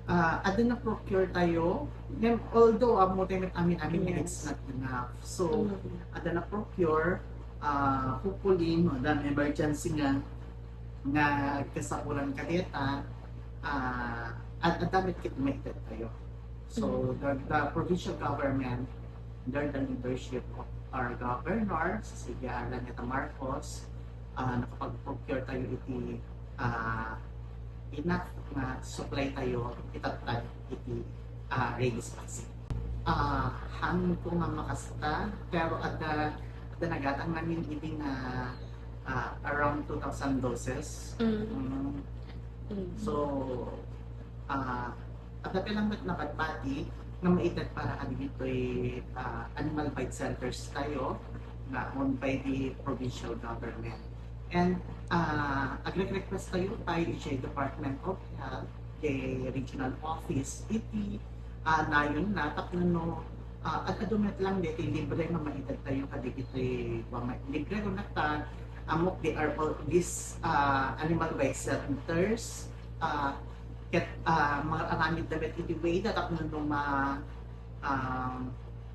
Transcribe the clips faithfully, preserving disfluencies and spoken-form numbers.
Ah, adda na-procure tayo. Then, although, ammo tayo met amin-amin nga it's not enough. So, Mm. adda na-procure, ah, hopefully, no, adda emergency nga, nga agkasapulan kadeta, ah, ad-, adda met ket maited tayo. So, the, the provincial government, under the leadership of our governor, si Silvia Araneta Marcos, ah, nakapag-procure tayo iti, ah, enough nga supply tayo itattad iti, ah, rabies vaccine. Ah, hangko nga makasta, pero adda, adda nagatang namin idi nga, ah, around two thousand doses. Mm. Mm. Mm. So, ah, adda pay lang met nabati nga maited para kadagitoy, ah, animal bite centers tayo nga owned by the provincial government. And, ah, agre-request tayo pay idiay Department of Health, the regional office, iti, ah, nayon na, tapno no, ah, ad-adu met lang deti libre nga maited tayo kadagitoy, wa ma-, libre ko nagta, amok, they are all, these, ah, animal bite centers, ah, ket, ah, maaramid da met iti way da tapno no ma-, ah,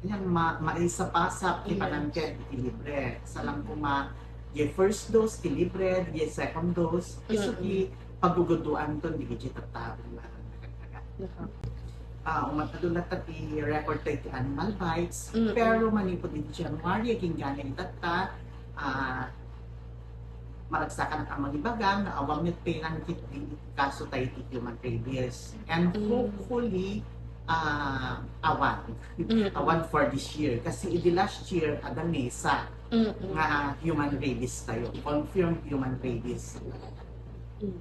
yan, ma-, maisapasap ti Yes. panangted iti libre. Sa lang koma, di first dose ti libre, di second dose, isu ti pagguguduanton di iti tattao nga nagkagkagak. Aha. Ah, umat-adu latta ti record tayo ti animal bites, Mm-mm. pero manipud iti January, agingga itatta, ah, maragsakan a mangibaga nga awan met pay lang ket di kaso tayo ti human rabies. And Mm. hopefully, ah, awan. Mm-mm. Awan for this year. Kasi idi last year, adda mesa Mm-mm. nga human rabies tayo. Confirmed human rabies. Mm.